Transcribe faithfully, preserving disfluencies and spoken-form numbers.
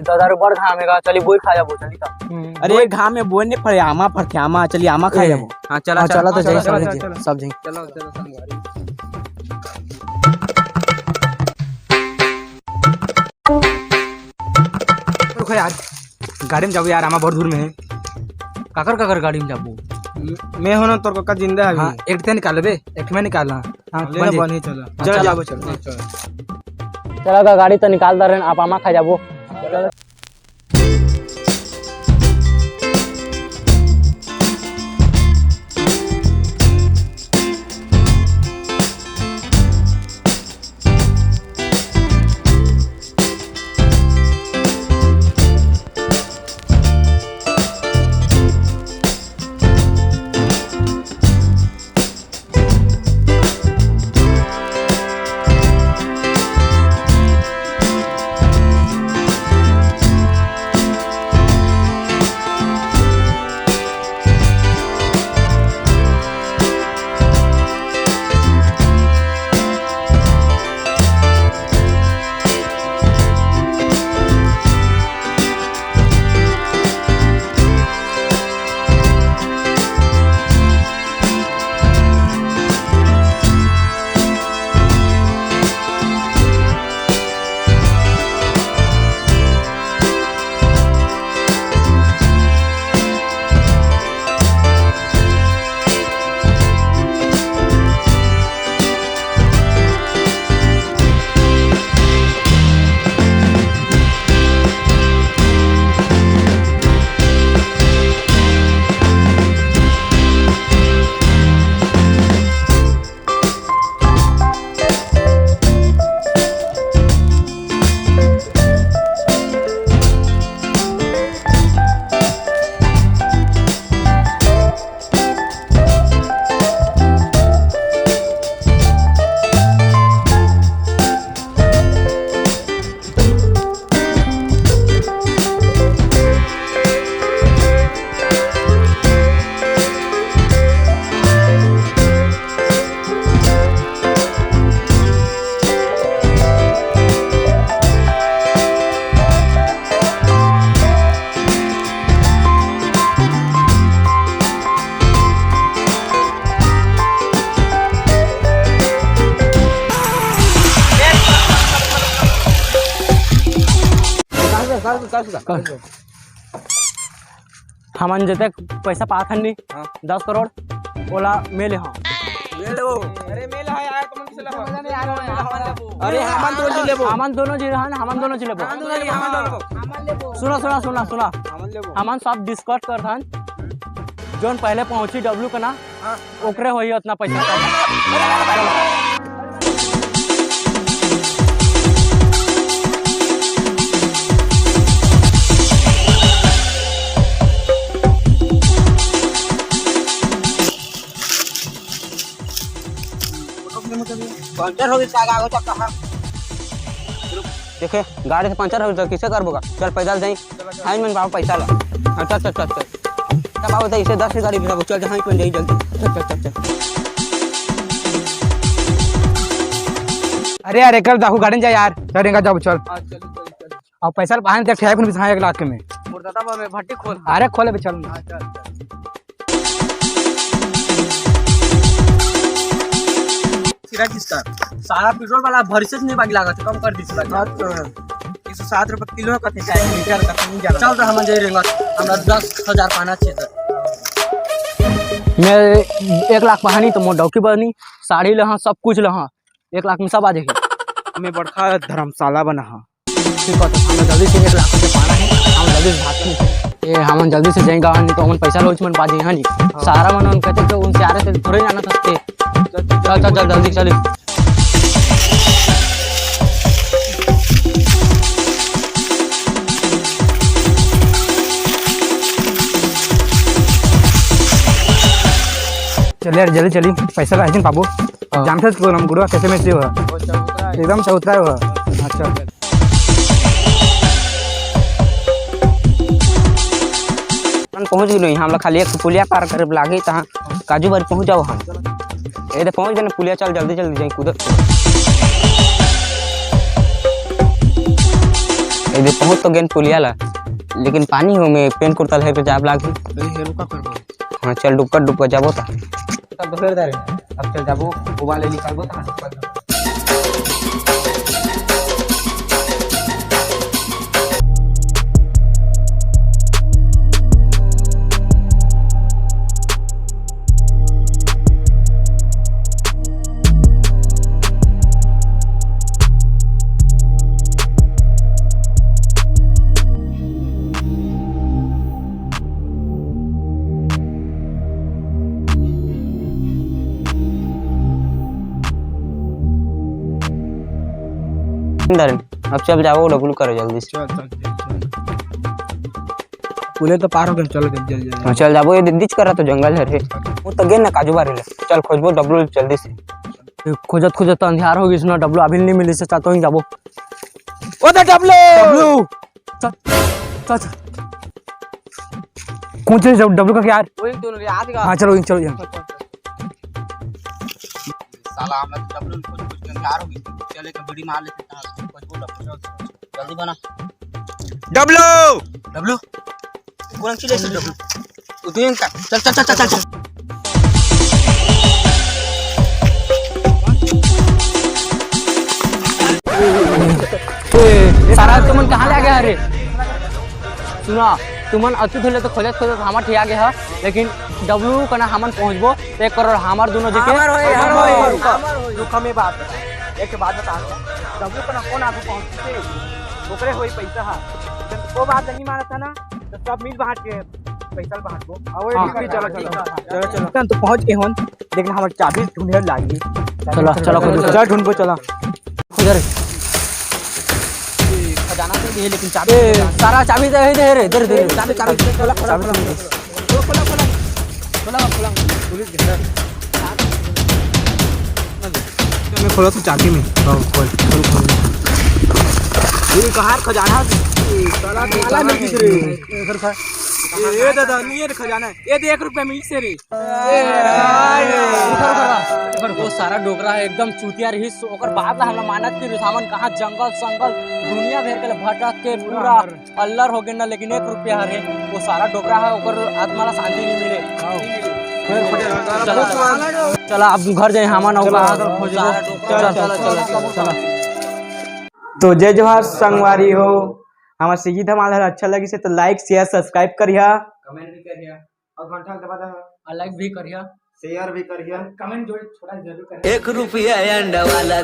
दादा रे, बड़ घाम हे गा, चली बोई खा जाबो, चली त। अरे, घाम में बोई नहीं फरे, आमा फरथे, आमा, चली आमा खा जाबो। हाँ, चला, हाँ, चला। चला तो चला, जाई, चला, सब चला, झन, चला। सब झन। चला, चला, संगवारी। रुको यार, गाड़ी में जाबो यार, आमा बहुत दूर में हे। काकर काकर गाड़ी में जाबो? मैं हो ना, तोर कका जिंदा हे अभी। हाँ, एक ठे निकाल बे, एक ठे मैं निकाल। हाँ, ले ना, बन जी। बन ही चला। हाँ, चल चला। जाबो, चल। हाँ, चल। चला गा, गाड़ी तो निकाल दे रहे हैं, आप आमा खा जाबो। हमन जतेक पैसा पात हन नी, हाँ। दस करोड़, ओला मैं ले हँव। ले लेबो। अरे, मैं ले हँव यार, तुमन किसे ले हव? अरे, हमन दोनों झन लेबो। हमन दोनों झन, हमन दोनों झन लेबो। हमन दोनों झन, हमन दोनों लेबो। सुना, सुना, सुना, सुना। हमन लेबो। हमन सब discuss करथन। जोन पहले पहुंची W कना, हाँ। ओकरे होही उतना पैसा। पंचर हो गई, का आगे तक कहाँ? देखे, गाड़ी से पंचर हो गई तो किसे करबो गा? चल, पैदल जाई। हाय मन बाबू, पैसा ला। अच्छा, अच्छा, अच्छा, अच्छा। तब बाबू, तो इसे दस की गाड़ी भेजाबो। चल, हाय मन जाई जल्दी। चल, चल, चल, चल। अरे यार, एकर दाहू गाड़ी में जा यार। चल, रेंगा जाबो, चल। हाँ, चल, चल, चल। अब पैसा पाहन ते ठेप भी एक लाख के में। मोर दादा बा में भट्टी खोल। अरे, खोले बे, चल। हाँ, चल, चल। सिरा किसका? सारा पेट्रोल वाला भरी से नहीं बाकी लागत, कम कर दी सिरा। बात तो है। एक सौ सात रुपए किलो है, कथे चाहे लीटर का नहीं जाना। चल तो हम जाए रेंगत, हमरा दस हजार पाना चाहिए सर। मैं एक लाख पहानी तो मोर डौकी बनी, साड़ी लहा, सब कुछ लहा, एक लाख में सब आ जाएगी। मैं बड़का धर्मशाला बना हाँ। ठीक बात है, हमन जल्दी से एक लाख रुपया पाना है, हमन जल्दी से भागथन। ए, हमन जल्दी से जाएंगे, नहीं तो हमन पैसा लोच मन पा जाएंगे, हाँ जी। हाँ। सारा मन उन कहते तो उनसे आ रहे थे, थोड़े जाना था ते। चल, चल, चल, जल्दी चल। चल यार, जल्दी चली, पैसा ला है पाबो। हाँ। जानते हो हम गुड़वा कैसे में से हुआ? वो चबूतरा है। एकदम चबूतरा हुआ। अच्छा। हम पहुंच गए, हमला खाली एक पुलिया पार करे लागे, तहाँ काजू बारी पहुंच जाओ हम। ए दे पहुंच गए ना पुलिया, चल जल्दी जल्दी जाई कूदत। ए दे पहुँच तो गेन पुलिया ला, लेकिन पानी हो में पेंट कुर्ता लहे के जाब लाग। अरे हेरो का करबो? हाँ, चल डुबका डुबका जाबो ता। तब तो फेर दे रे। अब चल जाबो, उबा ले निकालबो ता। अब चल जाओ, डब्लू करो जल्दी से। चल, चल, चल, चल। पुले तो पार हो गए, चलो जल्दी, जल्दी, जल्दी। हाँ, चल जाबो, ये दिद्दी करा तो जंगल है रे। वो तो गेन ना काजू बारी ले। चल खोजबो डब्लू जल्दी से। खोजत खोजत तो अंधियार हो गइस ना, डब्लू अभी नहीं मिलिस, चाहतो ही जाबो। ओ दे डब्लू! डब्लू! चल, चल, चल। कौन से डब-, डब्लू का क्या यार? वही दोनों रे, आ गया। हाँ, चलो, चलो, चलो। साला, हम लोग डब्लू को कुछ अंधियार हो गई। चले के बीड़ी मार लेते हैं, कुछ बोल डब्लू, चल, चल, जल्दी बना। डब्लू! डब्लू? कौन सी लेसी डब्लू? उदयन का। चल, चल, चल, चल, चल, चल। ए, सारा तुमन कहाँ ले आ गया रे? सुना, तुमन अतु धोले तो खोजत खोजत हमर ठिया गया है, लेकिन डब्लू कना हमन पहुँचबो, एक करोड़ हमर दोनों जके। हमर होई, हमर होई। हमर होई। रुका, मैं बात बता, एक बात बता, डब्लू कना कौन आगू पहुँचते, ओकरे होई पैसा हा। जब वो बात नहीं मानत है ना, तो सब मिल बांट के पैसा बांटबो। हाँ, हाँ, ठीक है, चलो, चलो, चलो। चलो, चलो। हम तो पहुँच गए होन, लेकिन हमर चाबी ढूंढे लागी। चला, चला, खोजो। चल, ढूंढबो, चला। इधर। खजाना तो ये है, लेकिन चाबी ए, सारा चाबी तो यही दे रे, इधर, इधर। चाबी, चाबी, खोला, खोला, चाबी खोला। खोला, खोला, खोला। खोला, खोला। पुलिस घर। मैं खोला तो चाबी में। हाँ, खोल, खोल, खोल। ये कहाँ खजाना? ये साला ताला में घुस रे। इधर खा। ए, ए, दादा, नहीं है खजाना। ये दे, एक रुपया में इसे रे। ए, ए, ए, वो सारा डोकरा है, एकदम चूतिया रही। ओकर बात ला हमला मानत के सामान कहाँ जंगल संगल दुनिया भर के ले भटक के पूरा अल्लर हो गए ना, लेकिन एक रुपया हरे, वो सारा डोकरा है, ओकर आत्मा ला शांति नहीं मिले। चला, चला, अब घर जाए हमन, अउ चला, कहाँ खोजबो? चला, चला, चला, चला। तो जय जोहार संगवारी हो, हमार सीगी धमाल हर अच्छा लगिस हे तो like, share, subscribe करिहा। कमेंट भी करिहा। और घंटा दबा दहा। और लाइक भी करिहा। शेयर भी करिहा। कमेंट जोड़े छोटा जरूर करिहा। एक रुपया अंडा वाला